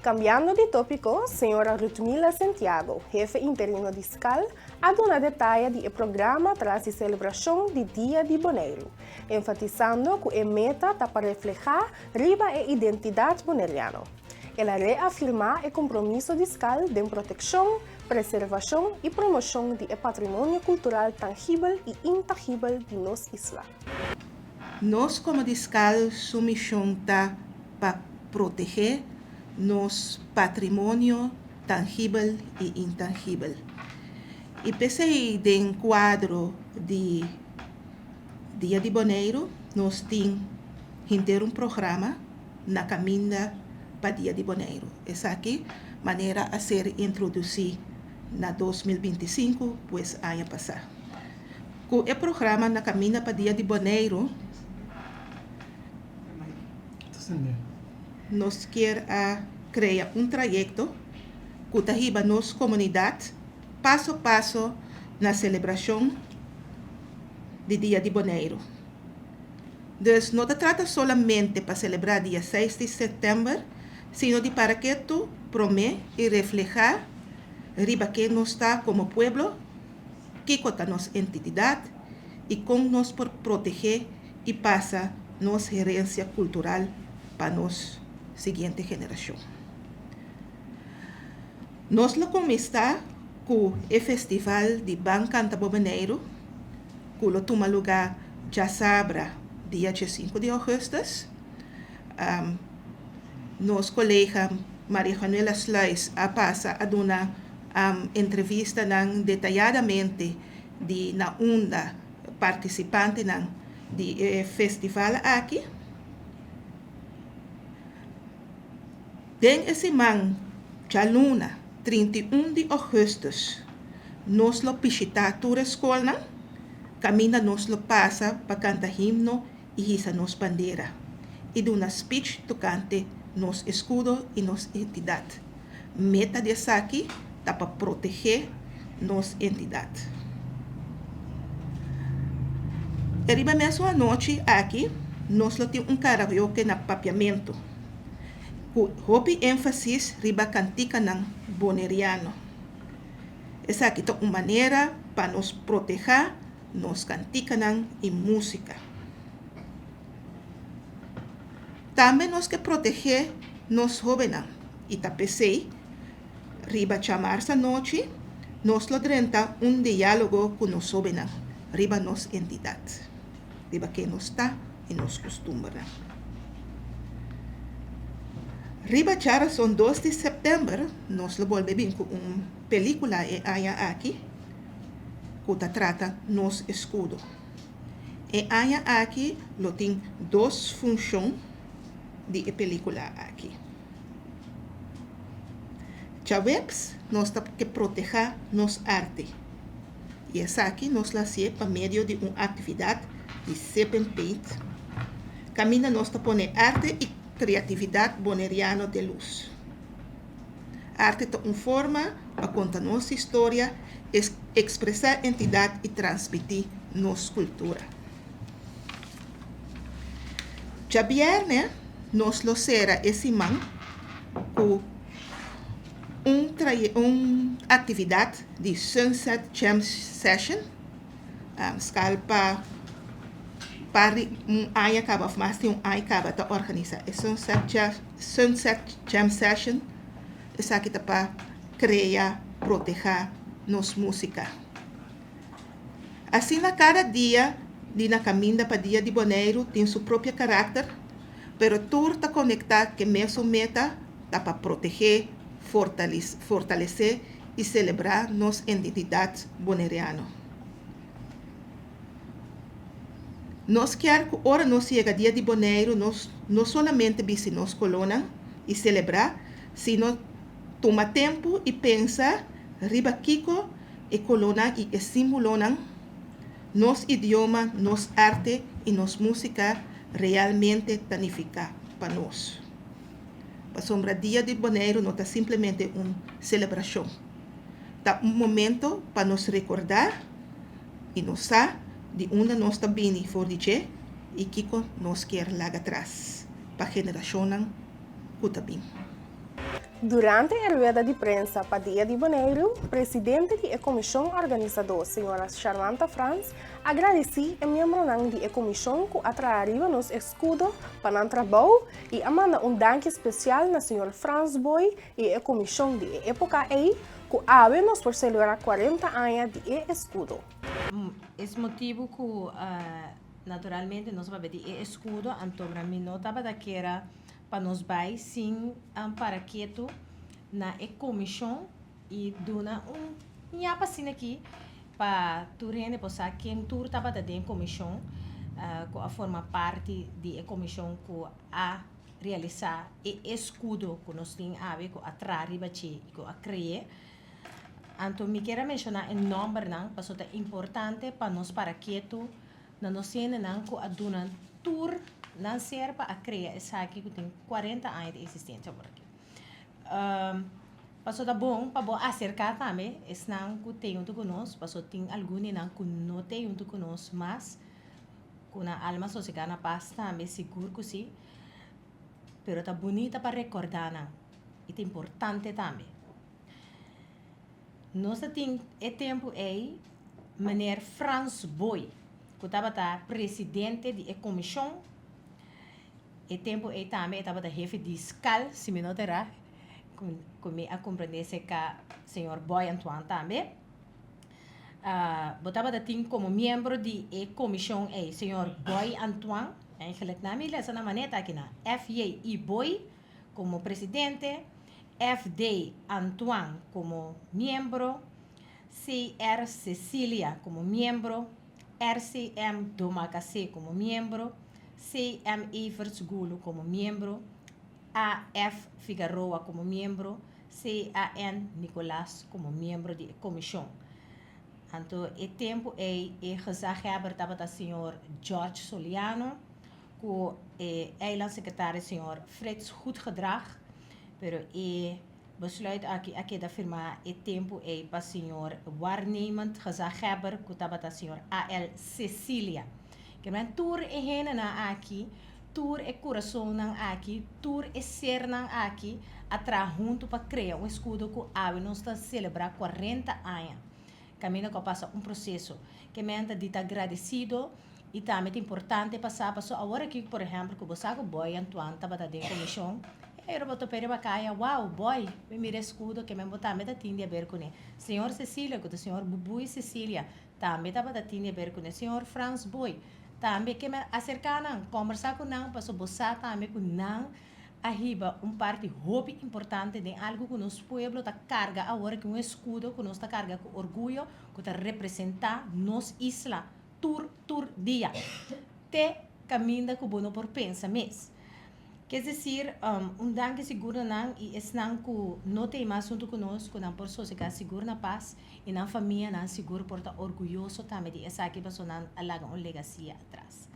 Cambiando di topico, señora Rutmila Santiago, hefe interino di skal, a duna detaye di e programa tras di celebracion di Dia di Boneiru, enfatisando cu e meta ta pa refleha riba e identidad boneriano. El a reafirma e compromiso di skal den proteccion, preservacion y promocion di e patrimonio cultural tangibel y intangibel di nos isla. Nos como di skal su mision ta pa protege nos patrimonio tangibel y intangibel. Y p'esey den cuadro di Dia di Boneiru nos tin henter un programa na caminda pa Dia di Boneiru. Esaki manera a ser introduci na 2025, pues aña pasa. Cu e programa na caminda pa Dia di Boneiru, Nos kier a crea un trayecto cu ta hiba nos comunidad paso paso na celebracion di Dia di Boneiru. Dus no ta trata solamente pa celebra dia seis di september, sino di para ketu prome y refleha riba ken nos ta como pueblo, kiko ta nos entitidad y con nos por protege y pasa nos herencia cultural pa nos siguiente generacion. Nos lo cuminsa cu e festival di Ban Canta Bo Boneiru cu lo tuma luga djasabra dia diesinco di augustus. Nos colega Maria Juanuela Sluis a pasa a duna entrevistanan detayadamente di na unda partisipantenan di e festival aki. Den e siman djaluna 31 di ougùstùs nos lo bishitá tur e skolnan kaminda nos lo pasa pa kanta himno i hisa nos bandera i duna spich tokante nos eskudo i nos entidat. Meta di esaki ta pa protegé nos entidat. E riba mesun anochi aki nos lo tin un karaoke na papiamentu ku hopi énfasis riba kantikanan boneriano. Esaki ta un manera pa nos protehá nos kantikanan i músika. Tambe nos ke protegé nos hóbennan i ta p'esei riba djamarsa nochi nos lo drenta un diálogo ku nos hóbennan riba nos entidat, riba ken nos ta i nos kustumbernan. Riba djarason dos di sèptèmber nos lo bolbe bin ku un pelíkula e aña aki ku ta trata nos eskudo. E aña aki lo tin dos funshon di e pelikula aki. Djaweps nos ta ke protehá nos arte i esaki nos lo hasié pa medio di un aktividat di Sip and Paint kaminda nos ta pone arte i kreatividat boneriano den lus. Arte ta un forma pa konta nos historia, ekspresá entidat i transmití nos kultura. Djabièrnè nos lo sera e siman ku un un aktividat di Sunset Jam Session. Skal pa par di un aña kaba òf mas di un aña kaba ta organisá e Sunset Jam Session. Esaki ta pa krea, protehá nos músika. Asina kada dia di na kaminda pa Dia di Boneiru tin su propio karakter, pero tur ta konektá ku e mesun meta ta pa protehé, fortalesé i selebrá nos identidat boneriano. Nos kier ku ora nos yega Dia di Boneiru nos no solamente bisti nos kolónan i selebrá, sino tuma tempu i pensa riba kiko e kolónan i e símbolonan, nos idioma, nos arte i nos músika realmente ta nifiká pa nos. Pasobra Dia di Boneiru no ta simplemente un selebrashon. Ta un momento pa nos rekordá i nos sa di unda nos ta bini for di dje i kiko nos kier laga tras pa generashonnan ku ta bin. Durante e rueda di prensa pa Dia di Boneiru, presidente di e komishon organisadó señora Sharmanta Frans a gradisí e miembronan di e komishon ku a traha riba nos eskudo pa nan trabou i a manda un danki spesial na señor Frans Booi i e komishon di e époka ei ku awe nos por selebrá 40 aña di e eskudo. Es motibu ku naturalmente nos a papia di e eskudo, anto mi no tabata kera pa nos bai sin para ketu na e komishon i duna un ñapa asina aki pa tur hende por sa ken tur tabata den komishon ku a forma parti di e komishon ku a realisá e eskudo ku nos tin awe ku a traha riba dje i ku a kre'é. Anto mi kier a menshoná e nòmbernan pasobra ta importante pa nos para ketu na nos hendenan ku a duna tur nan ser pa a krea esaki ku tin 40 aña di eksistensia awor aki. Pasobra ta bon pa bo aserká tambe esnan ku tin huntu ku nos pasobra tin algun di nan ku no tin huntu ku nos mas ku nan alma sosegá na pas tambe sigur ku si pero ta bunita pa rekordá nan i ta importante tambe. Nos ta tin e tempu ei meneer Frans Booi ku tabata presidente di e komishon. E tempu ei tambe e tabata hefe di skal, si mi no ta erá, ku mi a komprendé serka señor Boy Antoine tambe. Bo tabata tin komo miembro di e komishon ei señor Boy Antoine, eigenlijk nan mi lesa na maneta akinan, FJI Booi komo presidente, FD Antoine komo miembro, CR Cecilia komo miembro, RCM Domacassé komo miembro, CM Everts Gulu komo miembro, AF Figaroa komo miembro, CAN Nicolaas komo miembro di e komishon. Anto e tempu ei e gezaghebber tabata señor George Soliano ku e eilandsecretaris señor Frits Goedgedrag, pero e besluit aki a keda firmá e tempu ei pa señor waarnemend gezaghebber ku tabata señor AL Cecilia. Kimen tur e hendenan aki, tur e kurasonnan aki, tur e sernan aki a traha huntu pa krea un eskudo ku awe nos ta selebrá 40 aña. Kaminda ku a pasa un proseso. Kimen ta di ta agradesido i tambe ta importante pa sa paso awor aki por ehèmpel ku bo sa ku Boy Antoine tabata den komishon, e ora bo topa riba kaya, wow Boy, mi mira eskudo kimen bo tambe ta tin di aber kuné. Señor Cecilia ku ta señor Bubui Cecilia Tambe tabata tin di haber ku e señor Frans Boy. Tambe ke mi a aserká nan, kòmbersá ku nan, pasobra bo sa tambe ku nan a hiba un parti hopi importante den algu ku nos pueblo ta karga awor aki, un eskudo ku nos ta karga ku orguyo, ku ta representá nos isla tur tur dia, te kaminda ku bo no por pensa mes. Kes desir, un danki sigur na nan i esnan ku no ta e mas huntu ku nos, ku nan por sosegá sigur na pas i nan famianan sigur por ta orguyoso tambe di esaki pasobra nan a laga un legasia atras.